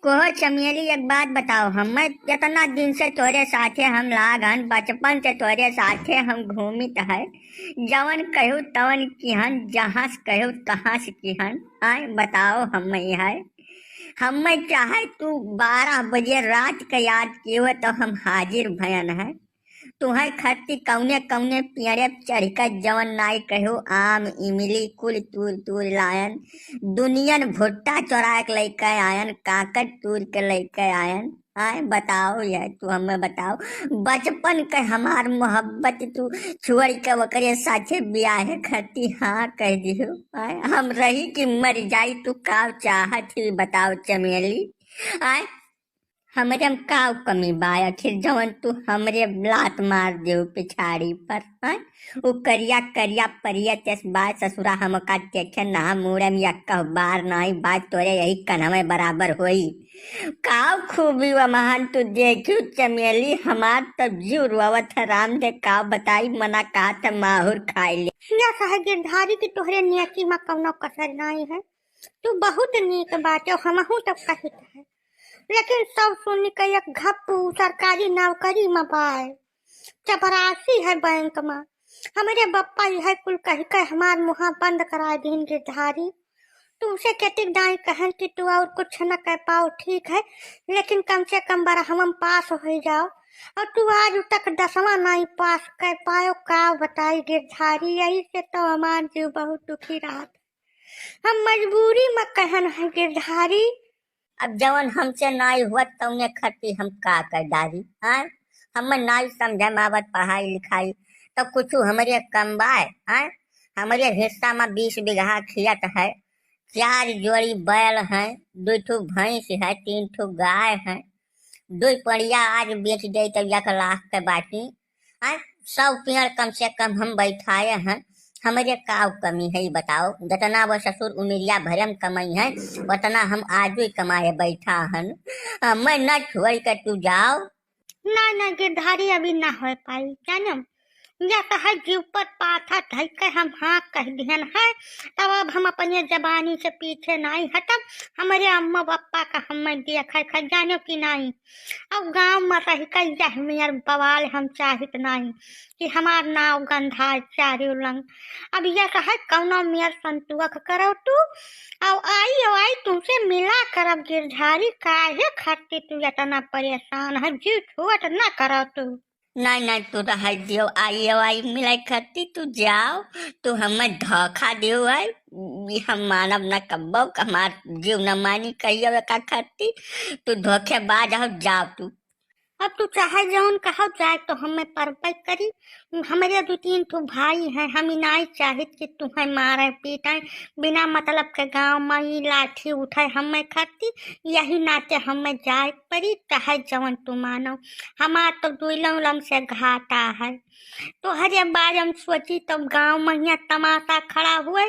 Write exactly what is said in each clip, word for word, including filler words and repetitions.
कहो चमेली, एक बात बताओ, हमें इतना दिन से तोरे साथे हम लागन, बचपन से तोरे साथे हम घूमित है, जवन कहू तवन किहन, जहाँ से कहू तहाँ से किहन। आय बताओ, हमें है, हमें चाहे तू बारह बजे रात के याद किहो तो हम हाजिर भयन है। तुहै खरती कौने कौने पेड़े चढ़िके जवन नाई कहू, आम, इमली कुल तूर तूर लायन, दुनियन भुट्टा चोराए के लइके आयन, काकड़ तूर के लइके आयन। आय बताओ, यह तू हमें बताओ, बचपन के हमार मोहब्बत तू छोड़ के ओकरे साथे बियाहे खरती हाँ कह दियो। आय हम रही कि मर जाई, तू का चाहत ही बताओ चमेली? आय हमरे में का कमी बा आखिर, जवन तू हमरे लात मार देउ पिछाड़ी पर, हैं? उ करिया करिया परिया तेस बा ससुरा, हमका देखे ना मुड़े में यक्का बार नाई, बात तोरे यही कन्हवे बराबर होई। का खूबी व महान तू देखियो चमेली, हमार तब जीव रोवत है राम दे, का बताई मना कहत है माहुर खाए ले। यस है गिरधारी की तोहरे नियति में कौनो कसर नाई है, तू बहुत नीक बाटे, हमहू तब कहित है। लेकिन सब सुन के एक घप्पू सरकारी नौकरी में बाय, चपरासी है बैंक में। हमरे बप्पा यह कुल कह के हमार मुहा बंद करा दीन गिरधारी। तुमसे केतिक दाई कहन कि तू और कुछ न कर पाओ, ठीक है, लेकिन कम से कम बारहवाँ में पास हो जाओ, और तू आज तक दसवाँ नहीं पास कर पायो, का बताई गिरधारी, यही से तो हमार जीव बहुत दुखी रहत। हम मजबूरी में कहन है गिरधारी। अब जवन हमसे नाई हुआ तौने खरती हम का कर डारी, हाँ? हम नाई समझे में आवत पढ़ाई लिखाई, तो कुछ हमरे कम बाय, हाँ? हमरे हिस्सा में बीस बीघा खेत है, चार जोड़ी बैल हैं, दो ठो भैंस है, तीन ठो गाय हैं, दो पड़िया आज बेच दे तो एक लाख के बाटी। आ, सौ पेड़ कम से कम हम बैठाए हैं, हमरे का कमी है, ई बताओ? जितना वो ससुर उमिरिया भरम कमाई है, उतना हम आजु ही कमाए बैठा हन। आ, मैं न छोड़ के तू जाओ। ना, ना, गिरधारी अभी ना हो पाई, जानम? या तो है जीव पर पाथा धइ के हम हाँ कह दिहन है, तब अब हम अपने जबानी से पीछे नहीं हटब। हमरे अम्मा बप्पा का हमें देखे खा, जानो कि नहीं? अब गाँव में रह के यह मेर बवाल हम चाहित नहीं कि हमार नाव गंधाए चारू लंग। अब यह कहे कौनो मेर संतुअख करो तू, अब आई, अब आई तुमसे मिला करब गिरधारी, काहे खातिर तू इतना परेशान है, जीव छोट ना करो तू। नहीं, नहीं, तू रह दियो, आई, आई मिले खातिर तू जाओ, तू हमें धोखा दियो है, ई हम मानब ना कब्बो, हमार जीव न मानी कहियो एका खातिर, तू धोखेबाज हो, जाओ तू। अब तू चाहे जौन कहो जाए तो हमें परबे करी। हमरे दू तीन ठो भाई हैं, हम ई नाई चाहित कि तुम्हें मारे पीटे, बिना मतलब के गाँव में ई लाठी उठाए हमें खाती, यही नाते हमें जाए परी, चाहे जौन तू मानो। हमार तो दुइलों लम से घाटा है। तोहरे बारे में सोची तब गाँव में हियाँ तमाशा खड़ा हुए,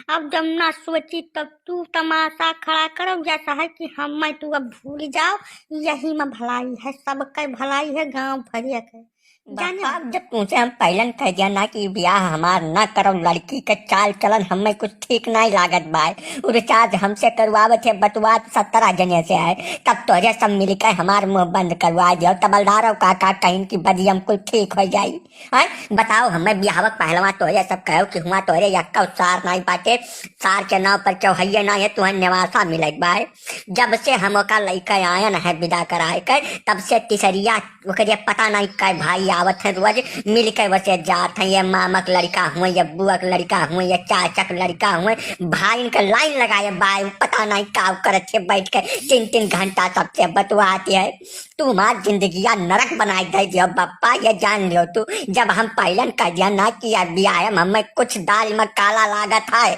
अब जब ना सोची तब तू तमाशा खड़ा करो, जैसा है कि हमें तू अब भूल जाओ, यही में भलाई है, सबके भलाई है, गाँव भरिया के। जाने बाबा, जब तुमसे हम पहलन कह दिया ना कि ब्याह हमार ना करो, लड़की के चाल चलन हमें कुछ ठीक नहीं लागत बाय, उ रिचार्ज हमसे करवावत है, बतुआत सत्रह जने से है, तब तोहरे सब मिलके हमार मुंह बंद करवा दियो। तबलदारो काका कहिन कि बदियम कुल ठीक हो जाई। हैं? बताओ, हमें बियाहवक पहलवा तोहरे सब कहो कि हुआ तोहरे यक्का सार नहीं बाटे, सार के नाव पर चौहैये ना है, तुहन नेवासा मिलत बाय। जब से हम ओका लइके आयन है विदा कराए के, तब से तिसरिया ओकरे पता नहीं कै भाई आवत हैं, रोज मिल के वसे जात हैं। ये मामक लड़का हुए, ये बुअक लड़का हुए, ये चाचक लड़का हुए, भाई इनके लाइन लगाए बाय, पता नहीं का करत है बैठ के, तीन तीन घंटा सबसे बतुआत है। तू हमार जिंदगिया नरक बनाए दे दियो बप्पा, ये जान लियो तू। जब हम पहलन कह दिया ना कि अब ब्याह में हमें कुछ दाल में काला लागत है,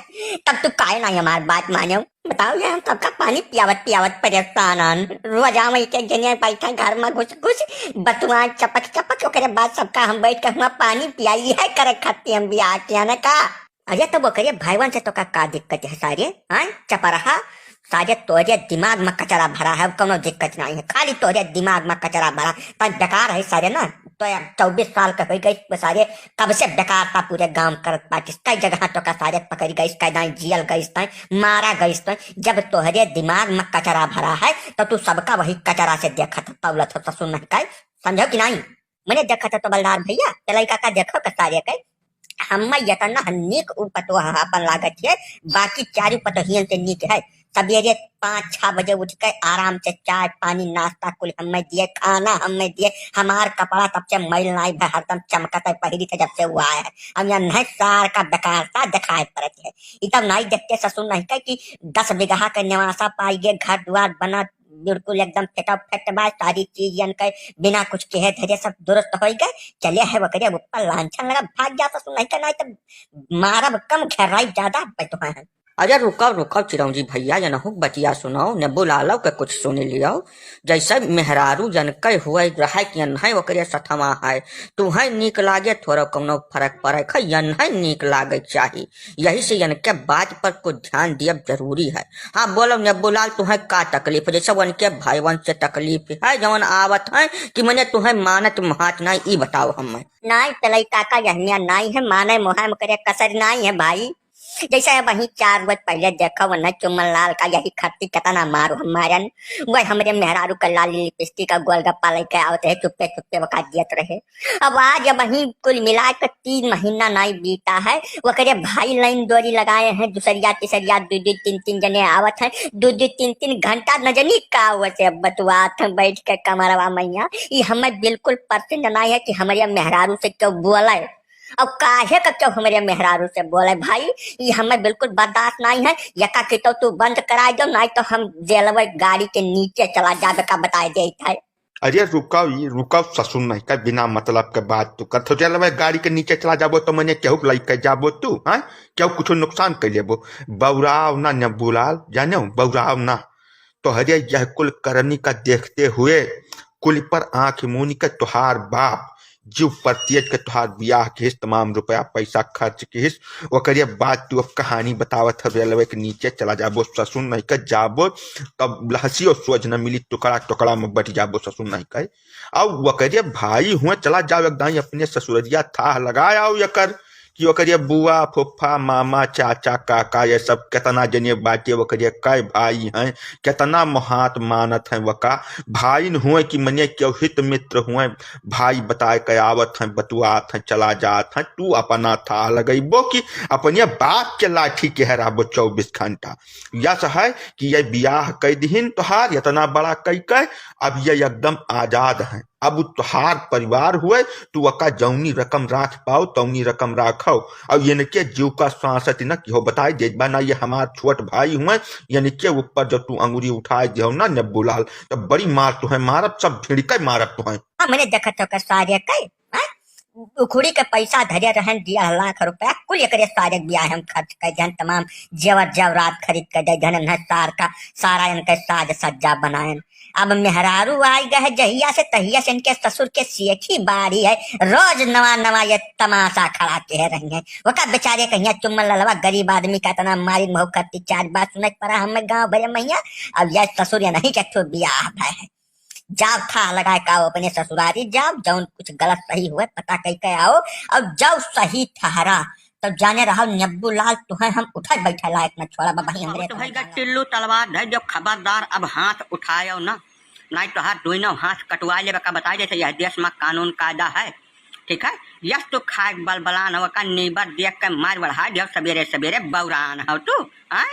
तब तू काहे नहीं हमार बात माने? बताओ, ये हम सबका पानी पियावत पियावत परेशान हन। रोज आवे के जने बैठे घर में घुस घुस, बतुआ चपक चपक, ओकरे बाद सबका हम बैठ के हुआ पानी पियाई है करे खाती हम ब्याह किया ना का? अरे, तब ओकरे भाईवन से तो का, का दिक्कत है सारे? हाँ, चपरहा, सारे तोरे दिमाग में कचरा भरा है, कौनो दिक्कत नहीं है, खाली तोरे दिमाग में कचरा भरा, तब बेकार है सारे ना। तो यार चउबीस साल के होइ गइस, सारे कब से बेकार था पूरे गांव करत बाटिस, कई जगह तोका सारे पकड़ि गइस, कई दाई जियल गइस ताई, मारा गइस ताई, जब तोहरे दिमाग में कचरा भरा है, तो तू सबका वही कचरा से देखत पौलत हो, ससुर नहीं कहे, समझो कि नहीं? मने देखत हो तो बलदार भइया, तेलई काका देखो के सारे के, हम्मे यतना नीक उ पतोह आपन लागत है, बाकी चारू पतोहियन से नीक है। सबेरे पाँच छह बजे उठ के आराम से चाय पानी नाश्ता कुल हम्मे दिए, खाना हम्मे दिए, हमार कपड़ा तब से मैल नाई भय, हरदम चमकत है, पहिरी थे जब से उ आए है। अब यहाँ नहीं सार का बेकार सा देखाए पड़त है। ई तब नाई देखते ससुर नहीं कहे कि दस बीघा के निवासा पाई गे, घर दुआर बना, बिल्कुल एकदम फिटा फिट बा, सारी चीज यन के बिना कुछ कहे धरे सब दुरुस्त होइ गए। चले है वकरे ऊपर लांछन लगा, भाग जा ससुर नहीं कहे, नहीं तो मारब कम, घेराई ज्यादा बैठो है। अरे रुकव, रुकव चिरौंजी भइया, यनहु बतिया सुनव, नेबू लालव के कुछ सुनि लियव। जैसे मेहरारू जनकै हुए रहे कि यन्है ओकरे सथवा है, तुहै नीक लागे, थोड़ा कौनो फरक पड़ै है, यन्है नीक लागे चाही। यही से यनके बात पर कुछ ध्यान दियब जरूरी है। हाँ, बोलव नेबू लाल, तुहै का तकलीफ है? जैसे उनके भाईवन से तकलीफ है, जवन आवत है कि मने तुहै मानत महात नाई, ई बताओ हमें। नाई, तेलई काका यहमिया नाई है, माने मोहै में करे कसर नाई है भाई। जैसे अबहीं चार रोज पहिले देखो, उन्हें चुम्मन लाल का यही खट्टी केतना मारो हम मारन। वह हमरे मेहरारू के लाली लिपस्टिक का गोलगप्पा लेके आवत रहे, चुप्पे चुप्पे वका दियत रहे। अब आज अबहीं कुल मिला के तीन महीना नाई बीता है, ओकरे भाई लाइन डोरी लगाए हैं, दूसरिया तीसरिया दू दू तीन तीन जने आवत हैं, दू दू तीन तीन घंटा न जनी का वैसे बतुआत हैं बैठ के कमरवा मैया। ई हमें बिल्कुल पसंद नाई है कि हमरे मेहरारू से क्यों बोले। अब काहे का क्यों हमरे मेहरारू से बोले भाई, ई हमें बिल्कुल बर्दाश्त नाई है। यका की तो तू बंद कराइ दो, नाई तो हम जेलवे गाड़ी के नीचे चला जाबे का बताए देत है। अरे रुकव, ई रुकव, ससुर नहीं का बिना मतलब के बात तू करत हो। जेलवे गाड़ी के नीचे चला जाबो तो मने केहू के लइके जाबो तू, हैं? केहू कुछो नुकसान कर लेबो? बौराव ना नेबू लाल, जाने हो, बौराव ना। तोहरे यह कुल करनी का देखते हुए कुल पर आँख मूनी के तोहार बाप जीव परतियज के तोहार बियाह किहिस, तमाम रुपया पैसा खर्च किहिस, ओकरे बाद तू अब कहानी बतावत ह, रेलवे के नीचे चला जाबो ससुर नहीं के जाबो, तब लहसी और सोझ न मिली, टुकड़ा टुकड़ा में बट जाबो ससुर नहीं के। अब ओकरे भाई हुए चला जाओ एक दाई अपने ससुररिया, थाह लगाए आओ एकर कि ओकरे बुआ, फुफ्फा, मामा, चाचा, काका, ये सब केतना जने बाटे, ओकरे कै भाई हैं, केतना मोहात मानत हैं ओका। भाई न हुए कि मने केहू हित मित्र हुए, भाई बताए के आवत हैं, बतुआत हैं, चला जात हैं, तू अपना थाह लगइबो कि अपने बाप के लाठी केहराबो चउबीस घंटा। यस है कि ये बियाह कइ दिहिन तोहार, एतना बड़ा कइ के, अब ये एकदम आजाद हैं। अब उ तोहार परिवार हुए, तू ओका जौनी रकम राख पाओ, तौनी रकम राखो। और इनके जीव का सांस है न कि हो बताई देत बा ना, ये हमार छोट भाई हुए, इनके ऊपर जब तू अंगुरी उठाए दियो ना नेबू लाल, तो बड़ी मार तुहैं मारब, सब भिड़ के मारब तुहैं। हमने देखत हो के सारे के, हैं? उखुड़ी के पैसा धरे रहन, डेढ़ लाख रुपया, कुल एकरे सारे बियाह हम खर्च कर देन, तमाम जेवर जेवरात खरीद के दे देन, इन्हें सार का सारा इनके साज सज्जा बनाएन। अब मेहरारू आइ गए जहिया से, तहिया से इनके ससुर के सेखी बारी है, रोज नवा नवा ये तमाशा खड़ा के रही है। ओका बेचारे कहिया चुम्मन ललवा गरीब आदमी का इतना मारी महू करती, चार बात सुने के पड़ा हमें गाँव भरे मैया। अब ये ससुर ये नहीं के ठो बियाह भय है। जाओ थाह लगाए का आओ अपने ससुरारी जाओ, जौन कुछ गलत सही हुए पता कई के आओ, और जब सही ठहरा तब जाने रहो नेब्बू लाल तुहैं हम उठे बैठे लायक न छोड़ा बा भाई हमरे तो भाई का टिल्लू तलवार धर जो खबरदार अब हाथ उठायो ना, नाहीं तोहार दोनों हाथ कटवा लेबे का बताई देत है, यह देश में कानून कायदा है, ठीक है? यस तू खाए बलबलान हो का नीबर देख के मार बढ़ा दियो सबेरे सबेरे बौरान हो तू, हाँ?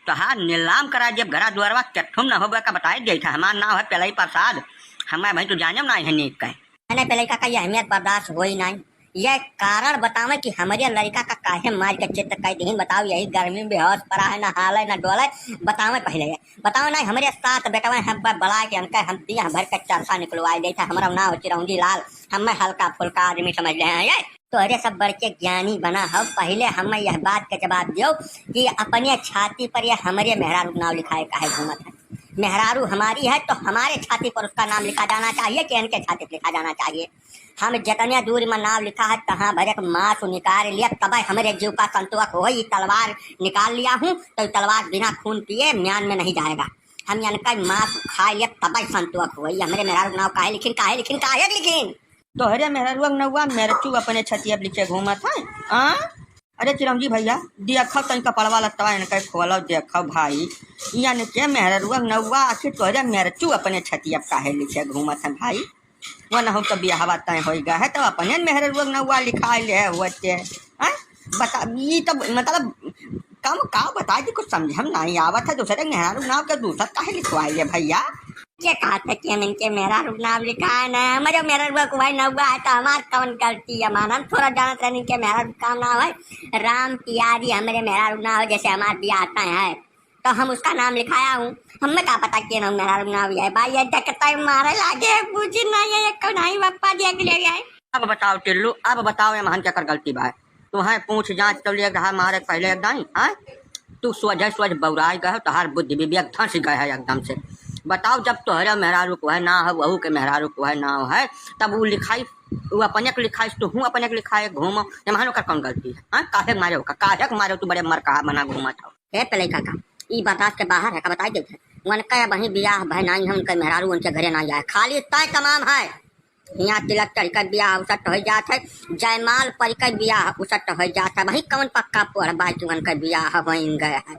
तोहार नीलाम करा जब घरा दुआरवा केठुम न होबे का बताई देत है, हमार नाम है पेलई प्रसाद, हमें भाई तू जाने ना है नीक कहे। अने पेलई काका ये अहमियत बर्दाश्त होई नाहीं। ये कारण बतावे कि हमरे लड़का का काहे मार के चित्त कई दिहिन, बताओ यही गर्मी में बेहोश पड़ा है, ना हाले ना डोले, बतावे पहले ये। बताओ नाहीं हमरे सात बेटवा हैं ब-, बलाए के इनके हम दिया भर के चरसा निकलवाए देत है, हमरा नाम हो चिरौंजी लाल, हमें हल्का फुल्का आदमी समझ ले हैं ये। तोहरे सब बड़के ज्ञानी बना हो, पहले हमें यह बात के जवाब दियो कि अपने छाती पर ये हमरे मेहरारू के नाम लिखाए काहे घूमत है? मेहरारू हमारी है तो हमारे छाती पर उसका नाम लिखा जाना चाहिए कि इनके छाती पर लिखा जाना चाहिए? हम जितने दूर में नाम लिखा है, तहाँ भरे के मांस निकाल लिया, तब हमरे जीव का संतोष होई। तलवार निकाल लिया हूँ, तो तलवार बिना खून पिए म्यान में नहीं जाएगा। हम इनका मांस खा लिया, तब संतोष होई। हमरे मेहरारू के नाम काहे लिखिन, काहे लिखिन, काहे लिखिन? तोहरे मेहररुआ के नौवा मेरचू अपने छतिया लिखे घूमत है। आ? अरे चिरौंजी भैया, देखो तनी कपड़वा लत्तवा इनके खोलो, देखो भाई, इनके मेहररुआ के नौवा आखिर तोहरे मेरचू अपने छतिया काहे लिखे घूमत है भाई? वो न हो तो बियाहवा तय होई गए है तो अपने मेहररुआ के नौवा लिखाई ले होते हैं। बता, ई तो मतलब कम का बताई दी, कुछ समझ में नहीं आवत है। दूसरे के मेहरारू नाव के दूसर काहे लिखवाई है भैया? के कहत है कि हम इनके मेहरारू नाव लिखाए ना, हमरे मेहररुआ के भाई नौवा है तो हमार कौन गलती है? मान हम थोड़ा जानत रहनी इनके मेहरारू का नाव है राम प्यारी, हमरे मेहरारू नाव है, जैसे हमार बियाह तय है तो हम उसका नाम लिखाया हूँ। हमें का पता कि नाम मेहरारू नाव है भाई, ये देखते ही मारे लागे, बुझी नहीं है, ये कौन आई पप्पा देख ले है। अब बताओ टिल्लू, अब बताओ ये महन के कर गलती बा? तुम्हें पूछ जांच तो लिया रहा मारे पहले एक दाई, हाँ? तू सोझे सोझ बौराई गए हो, तोहार बुद्धि विवेक धंस गए है एकदम से। बताओ, जब तोहरे मेहरारू को है ना है, वहू के मेहरारू को है ना है, तब वो लिखाई, वो अपने के लिखाई, तू हूँ अपने के लिखाए घूमो, ये महन ओकर कौन गलती है? हाँ, काहे के मारे हो का? काहे के मारे हो तू बड़े मर कहा बना घूमत हो? हे पेलई काका, ई बर्दाश्त के बाहर है, का बताई देत है। उनका अबहीं बियाह भय नाई है, उनके मेहरारू उनके घरे नाई आए, खाली तय तमाम है। हियाँ तिलक चढ़ के बियाह उसट हो जात है, जयमाल पड़ के बियाह उसट हो जात है। वही कौन पक्का पोढ़ बा कि उनके बियाह होइन गए है।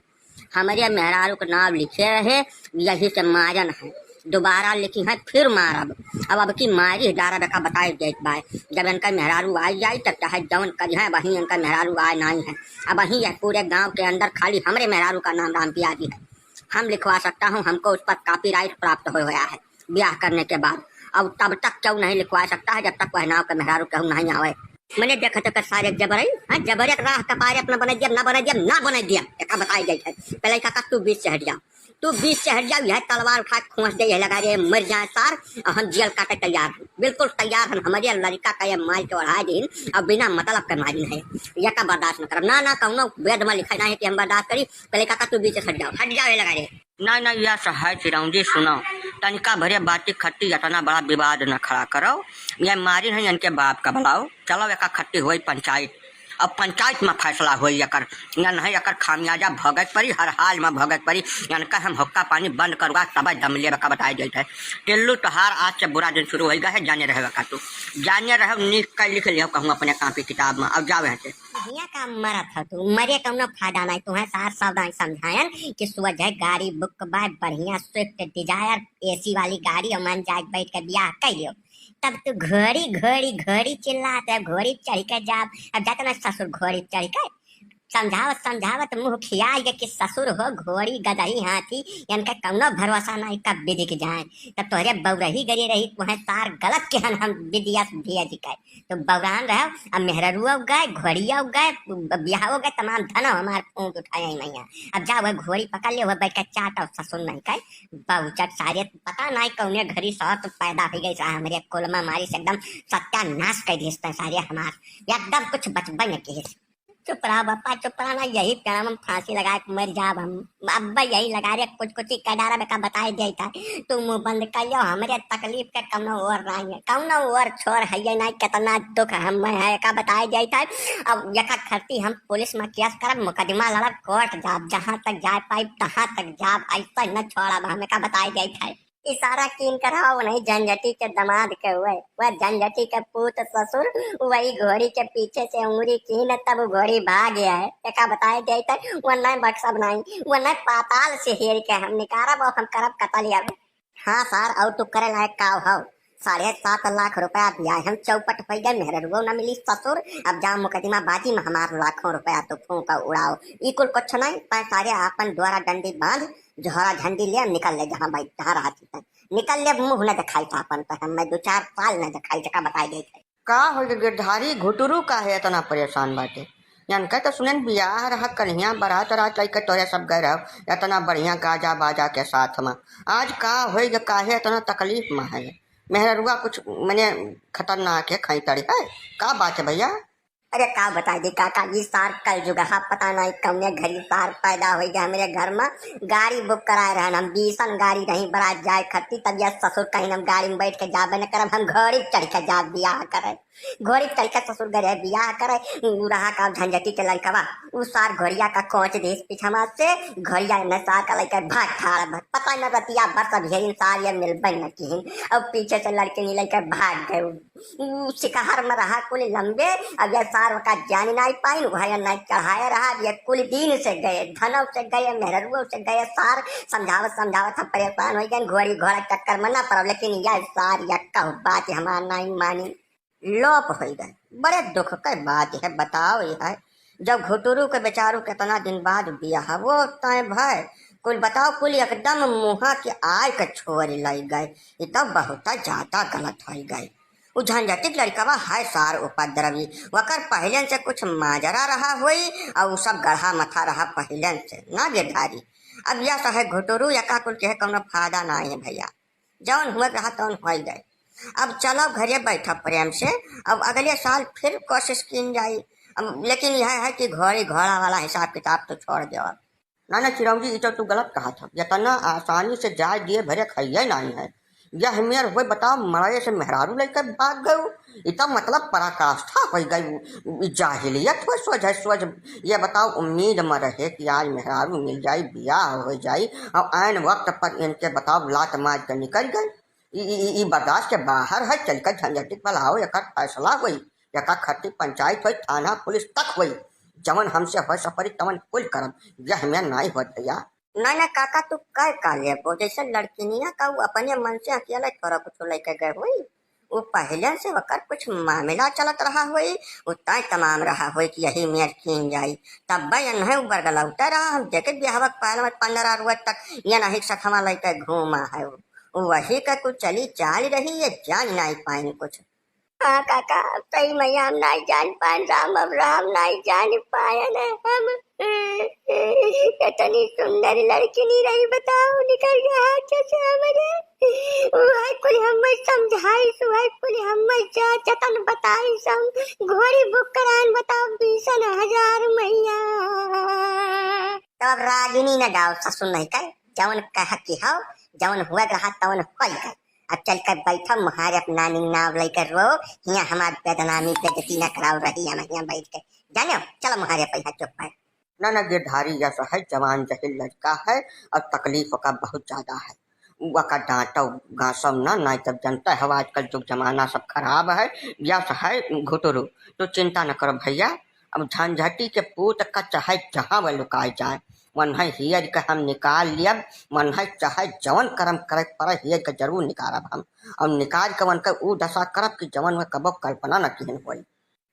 हमरे मेहरारू के नाम लिखे रहे, यही से मारन है। दोबारा लिखी है, फिर मारब। अब, अब की मारी डारब, एका बताई देत बाय। जब इनका मेहरारू आ जाई, तब चाहे जौन करी है, वहीं इनका मेहरारू आए नाई है। अब वहीं यह पूरे गांव के अंदर खाली हमरे मेहरारू का नाम राम प्यारी है। हम लिखवा सकता हूँ, हमको उस पर कॉपीराइट प्राप्त हो गया है ब्याह करने के बाद। अब तब तक क्यों नहीं लिखवा सकता है, जब तक वह नाव के मेहरारू केहू नहीं आवे। मने देखत ओकर सारे जबरई, हाँ, जबरे राह कपारे अपना बने दिया, ना बने दिया, ना बने दिया। एका बताई जाई है। पेलई काका, तू बीच से हट जा, तू बीच से हट जा, यह तलवार उठा के खोंस दे, यह लगा रे, मर जाए सार, और हम जेल काटे तैयार हैं, बिल्कुल तैयार हैं। हमारे लड़का का ये मार के ओढ़ा दिन, अब बिना मतलब के मारी है, ये का बर्दाश्त न करब। ना, ना, कौनो वेद में लिखा नहीं है कि हम बर्दाश्त करी। पेलई काका, तू बीच से हट जाओ, हट जाओ, ये लगा रे। नहीं, नहीं, यह सहाय चिरौंजी सुनो, तनिका भरे बाती खट्टी इतना बड़ा विवाद न खड़ा करो। ये मारी है इनके बाप का बुलाओ, चलो एका खट्टी होई पंचायत, अब पंचायत में फैसला होई एकर। या नहीं एकर खामियाजा भोगत पड़ी, हर हाल में भोगत पड़ी। इनका हम हुक्का पानी बंद करुआ तब दम लेबे का बताई देत है। टिल्लू तोहार आज से बुरा दिन शुरू होई गए है, जाने रहे का तू, जाने रहे, नीक कर लिख लियो कहूँ अपने कॉपी किताब में, अब जाओ यहाँ से। हियाँ का मरत हो तू, मरे कौनो फायदा नहीं। तुम्हें सार सावधान समझायन कि सुबह जाए गाड़ी बुक बाय, बढ़िया स्विफ्ट डिजायर, एसी वाली गाड़ी, और मन जाए बैठ के बियाह कर लियो। तब तू घोड़ी, घोड़ी, घोड़ी चिल्लात है, घोड़ी चढ़ के जाब। अब जाते ना ससुर घोड़ी चढ़ के, समझावत, समझावत मुँह खियाई गए कि ससुर हो घोड़ी, गदही, हाथी, इनका कौनो भरोसा नहीं, कब बिदिक जाए। तब तोहरे बौरही गरी रही, तुम्हें सार गलत केहन हम विदिया से भेज के। तो बौरान रहो, अब मेहररुआ गए, घोड़िया गए, बियाहो गए, तमाम धनो हमार फूंक उठाए ही मैया। अब जा वह घोड़ी पकड़ ले, वह बैठ के चाट और ससुर नहीं कहे, बहुचट सारे पता नहीं कौने घरी सास पैदा हो गई सा, हमरे कुल में मारी से एकदम सत्यानाश कर दिस तै सारे हमार, एकदम कुछ बचबे न किस। चुप रहा बापा, चुप रहा ना, यही पेड़ में फांसी लगा के मर जाब हम। अब यही लगा रे, कुछ कुछ ही कडारा बेका बताए दिया था। तू मुंह बंद कर लियो, हमरे तकलीफ के कौनो ओर नहीं है, कौनो ओर छोर है ये नहीं, कितना दुख हम में है, का बताए दिया था। अब यका खरती हम पुलिस में केस करब, मुकदमा लड़ब, कोर्ट जाब, जहाँ तक जाए पाइब, तहाँ तक जाब, ऐसा न छोड़ब हम, का बताए दिया था। इशारा कीन कर, हाँ, वही झंझटी के दमाद के हुए, वह झंझटी के पूत ससुर, वही घोड़ी के पीछे से उंगली कीन, तब घोड़ी भाग गया है। एका बताए देते, वो नहीं बख्शब नहीं, वो नहीं पाताल से हेर के हम निकारब और हम करब कतल अब। हाँ सार, और तू करे लायक का हो? साढ़े सात लाख रुपया दिया है, हम चौपट हो गए, मेहररुओ न मिली ससुर। अब जाओ मुकदमा बाजी में हमार लाखों रुपया तू फूंक उड़ाओ, ई कुल कुछ नहीं। तै सारे आपन द्वारा डंडी बांध, झोरा झंडी ले निकल ले, जहाँ बैठ, जहाँ रहत है। निकल ले, मुंह न दिखाई था अपन, तो हम मैं दो चार साल न दिखाई, जका बताई गई है। का हो गे गिरधारी, घुटुरू काहे इतना परेशान बाटे? इनका तो सुनेन बियाह रहा, कन्हैया बारात रात लइके तोरे सब गए रहो, इतना बढ़िया गाजा बाजा के साथ में। आज का होई गे, काहे इतना तकलीफ में है? मेहररुआ कुछ मने खतरनाक है, खैतड़ी है, का बात है भैया? अरे का बताई दी काका, ई सार कलजुगहा, पता नहीं कौने घरी सार पैदा होई गए हमरे घर में। गाड़ी बुक कराए रहन हम, बीसन गाड़ी रही बरात जाए खरती, तब यह ससुर कहीं हम गाड़ी में बैठ के जाबे न करब, हम घोड़ी पे चढ़ के जाब बियाह करे। घोड़ी पे चढ़ के ससुर गए रहे बियाह करे, उ रहा का झंझटी के लड़कवा, उ सार घोड़िया का कोच देस पीछमा से, घोड़िया ने सार का लइके भाग ठाड़, पता न रतिया भर सब हेरिन सार ये मिलबे न किहिन, और पीछे से लड़किन लइके भाग गए। ऊ शिकार में रहा कुल लंबे, अब यह सार वका जान नाई पाइन, वह नाई चढ़ाए रहा। अब ये कुल दिन से गए, धनव से गए, मेहररुओ से गए, सार समझावत समझावत हम परेशान होइ गए, घोड़ी घोड़ा चक्कर में ना पड़ब, लेकिन यह सार यक्का बात हमार नाई मानी, लोप होइ गए। बड़े दुख के बात है, बताओ यह, जब घुटुरू के बेचारू कितना दिन बाद बियाहवो तय भय, कुल बताओ, कुल एकदम मुहा के आय के छोड़ लइ गए। ये तो बहुत ज्यादा गलत होइ गए। उ झंझटिक लड़कवा है सार उपद्रवी, वकर पहिलेन से कुछ माजरा रहा होई, और उ सब गढ़ा मथा रहा पहिलेन से, ना गिरधारी। अब यह सहे घुटुरू यका कुल के कौनो फायदा ना है भैया, जौन हुए रहा तौन होइ गए। अब चलो घरे बैठो प्रेम से, अब अगले साल फिर कोशिश कीन जाई। अब लेकिन यह है कि घोड़ी घोड़ा वाला हिसाब किताब तो छोड़ दो अब। ना, ना, चिरौंजी, ई तो तू गलत कहत ह। यतना आसानी से जाए दिए भरे खइये नाहीं है। यह मेर हुए बताओ, मड़ाए से मेहरारू लइके भाग गयो। ई तो मतलब पराकाष्ठा होइ गई। ई जाहिलियत हुए सोझ है, सोझ। ये बताओ, उम्मीद म रहे कि आज मेहरारू मिल जाई, बियाह होइ जाई, और ऐन वक्त पर इनके बताओ लात मार के निकल गई। ई, ई, ई, ई बर्दाश्त के बाहर है। चल के झंझटिक भलाओ, एकर फैसला होई, एकर खट्टी पंचायत होई, थाना पुलिस तक होई। जवन हमसे हो सपरी तवन कुल करब, यह में नाई होत भैया। ना, ना काका, तू कह का लेबो? जैसे लड़किनिया का उ अपने मन से अकेले थोड़ा कुछ लेके गए हुई, उ पहले से ओकर कुछ मामला चलत रहा हुई, उ तय तमाम रहा हुई कि यही मेर कीन जाई। तब भाई नहीं उ बरगलौते रहा, हम जेके बियाहवा के पहले में पन्द्रह रोज तक ये नहीं सथवा लेके घूमा है उ। उ वही का कुछ चली चाल रही, ये जान नहीं पाइन कुछ। हाँ काका, अब सही मैया हम नाई जान पाएन राम, अब राम नाई जान पाएन हम। इतनी सुंदर लड़की नहीं रही, बताओ, निकल गया हाथ से हमरे। वह कुल हम समझाई, वह कुल हम जा जतन बताई, सब घोड़ी बुक कराएन, बताओ, बीसन हजार मैया। तो अब रागिनी न गाओ ससुर नहीं कर, जवन कह की हो, जवन हुआ रहा तवन होई गए। अब चल कर बैठो मुहारे अपना नानी नाव लेकर रो, हियाँ हमार बदनामी बेइज्जती न कराओ रही हम हियाँ बैठ के। जाने हो, चलो मुहारे पैसा चुप है। ना, ना, गिरधारी यस है, जवान जहिल लड़का है, और तकलीफ का बहुत ज्यादा है। वका डांटो गांसो ना, ना तब जनता है, आजकल जुग जमाना सब खराब है। यस है घुटुरू, तो चिंता न करो भैया, अब झंझटी के पूत का चाहे जहाँ वह लुकाए जाए, वन्हे हियर के हम निकाल लियब, वन्हे चाहे जवन करम करे पड़े, हियर के जरूर निकारब हम। और निकाल के वनके ऊ दशा करब कि जवन वह कबो कल्पना न किहन होई।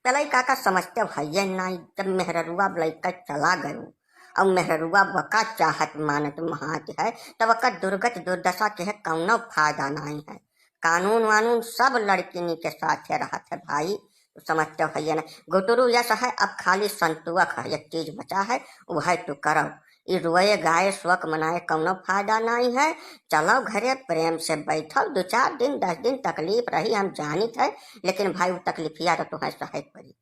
चलई काका समझते भइये नाई, जब मेहररुआ लइका चला गयो, और मेहररुआ वका चाहत मानत महात है, तब वका दुर्गत दुर्दशा के है कौनो फायदा नाई है। कानून वानून सब लड़किनी के साथे रहत है भाई, तू समझते हो है ना। गुटुरु यस है, अब खाली संतुअक है, एक चीज बचा है, वह तू करो। ई रोए गाए शोक मनाए कौनो फायदा नाई है। चलो घरे प्रेम से बैठो, दो चार दिन, दस दिन तकलीफ रही, हम जानित है, लेकिन भाई वो तकलीफिया तो तुम्हें सहे पड़ी।